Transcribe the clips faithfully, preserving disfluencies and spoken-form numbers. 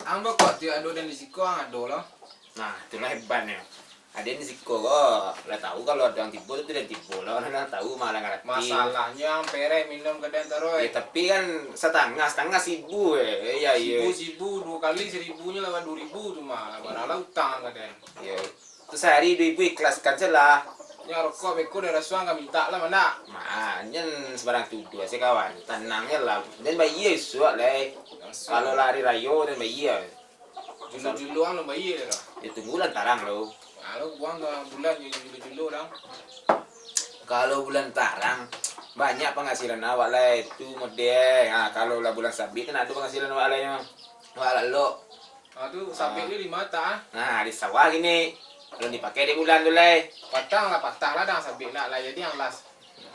Ang beko tiok ado den di siko, ang ado lo. Nah, itulah hebatnyo. Aden di siko ko, lah tahu kalau ado ang tibo tu, den tibo lo, lah tahu malah ngarati. Masalahnyo ang pereh minum ka den taruih. Ya, tapi kan satangah, satangah sibu, eh. Ya, iya. Sibu, sibu, duo kali saribunyo lawan duo ribu tu mah, lah baralah utang ka den. Ya. Tu sahari duo ribu ikhlaskan se lah. Nyo rokok beko dari suang ka mintak lah, mana? Ma, nyan sembarang tuduah se kawan. Tanang se lah. Den bayia isuak lai. Langsung. Kalau lah hari rayo, den bayia. Julo-julo ang lo bayia dah. Ya, tunggu lantaran lo. Kalau buang ka bulan jo julo-julo dah. Kalau bulan tarang, banyak penghasilan awak lai. Tu model. Ha, kalau lah bulan sabik, kan ado penghasilan awak lai nyo. Awak lalok. Ah, tu sabik ni di mata, ah. Nah, di sawah gini. Alun dipakai di bulan tu lai. Patang lah, patang lah dah sabik nak lah jadi ang las.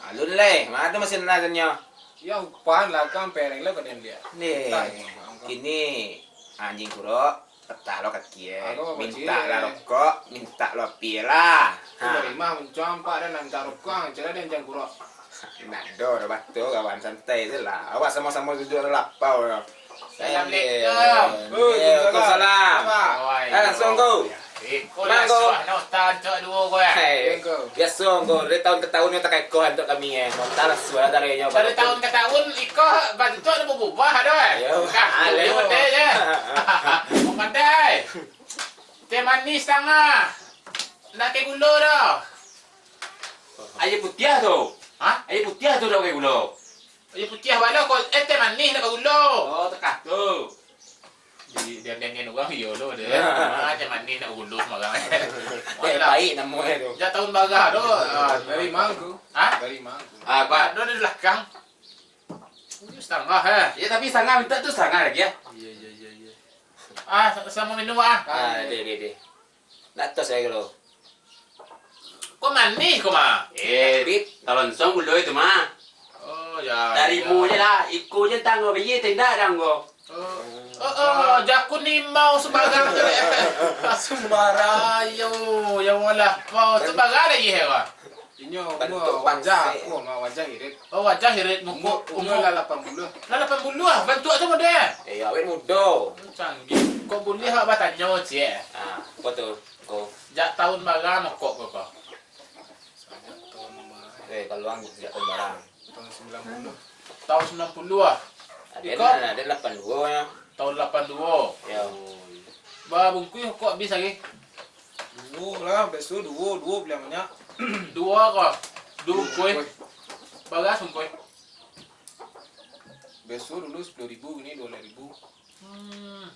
Alun lai, ma tu masih nasanyo. Ya, upahan lah kan pereng lah ka den liak. Nih, kini anjing kurok, patah lo kaki eh. Mintak lah rokok, mintak lo api lah. Ha. Dari mah muncul ampak dan mintak rokok, ang cari den anjing kurok. Ndak ado, dah batua kawan, santai se lah. Awak samo-samo duduak lapau. Assalamualaikum. Waalaikumsalam. Oi. Eh, langsung ko. Iko lah suah no, tancok duo ko, eh. Hei, biaso ko, dari tahun ke tahun nyo takai ko antok kami, eh. Montalah suah dari nyo. Dari tahun ke tahun, iko bantuak nyo berubah ado, eh. Yo, pandai je. Pandai. Teh manih satangah. Ndak teh gulo doh. Aia putiah tu. Hah? Aia putiah tu dak pakai gulo. Aia putiah bala ko, eh, teh manih dak bagulo. Oh, tekah tu. Di, di angin urang iyo lo dia. Ah, teh manih dak bagulo sembarang. Eh, baik namo e tu. Jak tahun bara tu. Ah, dari mangku. Hah? Dari mangku. Ah, apa? Ado di belakang. Ini setengah, eh. Ya, tapi setengah minta tu setengah lagi ya. Iya, iya, iya, iya. Ah, sa-, sama minum ah. Ah, deh, deh, deh. Nak tos lagi lo. Ko manih ko mah. Eh, tapi talonsong gulo itu mah. Oh, ya. Tarimo je lah, iko je tanggo biye tendak danggo. Oh, oh, oh, jaku nimau sembarang tu. Sembarang. Ayo, ya Allah. Kau sembarang lagi hewa. Inyo umua wajah aku, ma wajah irit. Oh, wajah irit, muko umua lah lapan puluah. Lah lapan puluah, bantuak tu model. Eh, awet mudo. Canggih. Kok buliah awak batanyo, ciek? Ah, apa tu? Ko. Jak tahun bara mokok ko, ko? Sajak tahun bara. Eh, kalau ang jak tahun bara. Tahun sembilan puluh. Tahun sembilan puluh ah. Ado, ado lapan duo nyo. Tahun lapan duo. Yo. Babungkuih kok habis lagi? Duo lah, biaso duo, duo paliang banyak. Duo ko? Duo bungkuih. Bara bungkuih? Biaso dulu sepuluh ribu, kini duo baleh ribu. Hmm.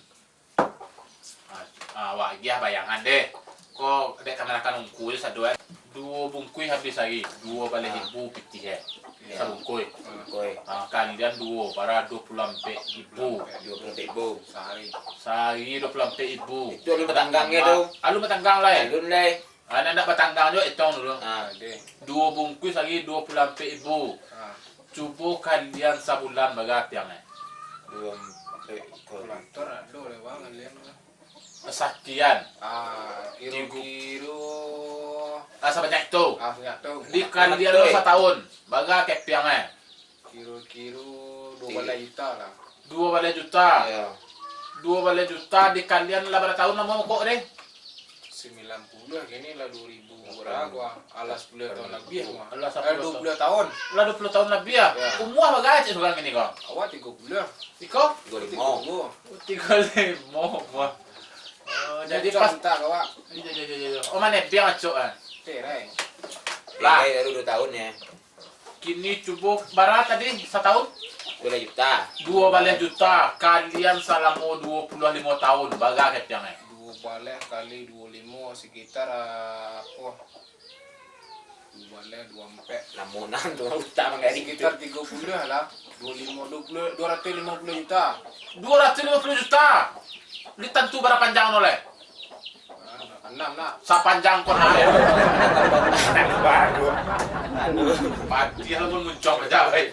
Ah, ah, awak agiah bayangan deh. Ko dek kamanakan ungku je sado, eh. Duo bungkuih habis hari, duo baleh ribu pitih, eh. Sabungkuih. Bungkuih. Ah, kalian duo, bara duo puluah ampek ribu. Duo puluah ampek ribu. Sahari. Sahari duo puluah ampek ribu. Itu alun batanggang tu. Alun batanggang lai. Alun lai. Ah, nan ndak batanggang juo, etong dulu. Ah, deh. Duo bungkuih sahari duo puluah ampek ribu. Ah. Cubo kalian sabulan bara piang, eh? Duo ampek. Kalkulator ado leh, Bang, kalian mah. Sakian. Ah, kiro-kiro. Ah, sabanyak tu. Ah, sabanyak tu. Dikalian lo satahun, bara kepiang, eh? Kiro-kiro duo baleh juta lah. Duo baleh juta. Iyo. Duo baleh juta dikalian lah bara tahun lamo mokok deh? Sambilan puluah, kini lah duo ribu bara ko. Alah sapuluah tahun labiah ko. Alah sapuluah tahun. Lah duo puluah tahun labiah. Iyo. Umua bara cek surang kini ko? Awak tigo puluah. Iko? Tigo limo. Tigo limo, wah. Oh, jadi pas mintak awak. Iyo, iyo, iyo, iyo. Oh, mano biang acok ah? Terai. Lah. Terai baru duo tahun yo. Kini cubo bara tadi satahun? Duo baleh juta. Duo baleh juta. Kalian salamo duo puluah limo tahun, bara kepiang, eh? Duo baleh kali duo limo sekitar, ah, apo? Duo baleh, duo ampek. Lamo nan tu, utak manggarik tu. Sekitar tigo puluah lah. Duo limo, duo puluah, duo ratuih limo puluah juta. Duo ratuih limo puluah juta? Li tantu bara panjang no leh? Ah, anam nak. Sapanjang ko nah. Baru. Aduh. Mati lah pun muncong aja, eh.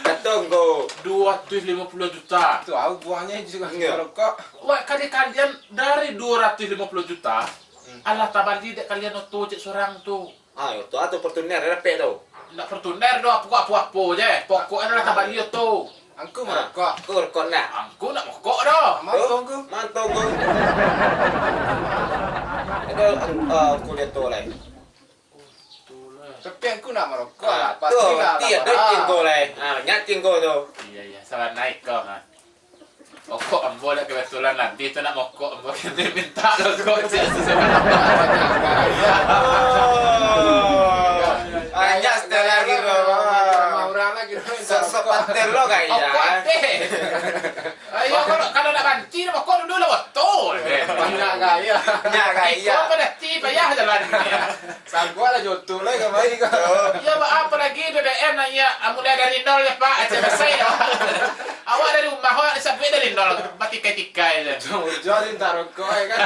Katong ko. Duo ratuih limo puluah juta. Tu, au buahnyo juo rokok. Wah, kali kalian dari duo ratuih limo puluah juta, hmm, alah tabali dek kalian oto cek surang tu. Ah, oto atau Fortuner, rapek tu. Ndak Fortuner doh, pokok apo-apo je. Pokoknyo lah tabali tu. Angku marokok? Angku rokok ndak? Angku ndak marokok doh. Mantong ku. Mantong ku. Ada, ah, angku dia tu lai. Tapi angku ndak marokok lah. Ah, pasti tu, lah, pasti lah ada marah. Cingko lai. Ah, nyak cingko tu. Iya, iya. Salah naik kau, ha. Rokok ambo lah kebetulan lah. Di tu nak rokok ambo. Kini minta rokok, cik, susukan ambo. Oh. Banyak setel lagi tu. Orang lagi tu minta rokok. Sok-sok pater lo, Kak Ijah. Rokok deh. Ayo, kalau, kalau nak banci, rokok dulu lah, betul deh. Banyak gaya. Banyak gaya. Iko pada ti payah jalan dunia. Saguak lah jodoh lah kamari ko. Iyo, Pak, apo lagi B B M nak, iyo, ah, mulai dari nol ya, Pak, aceh besai ya, Pak. Awak dari rumah, awak disabuik dari nol, batikai-tikai je. Ujung-ujung ni minta rokok, ya kan?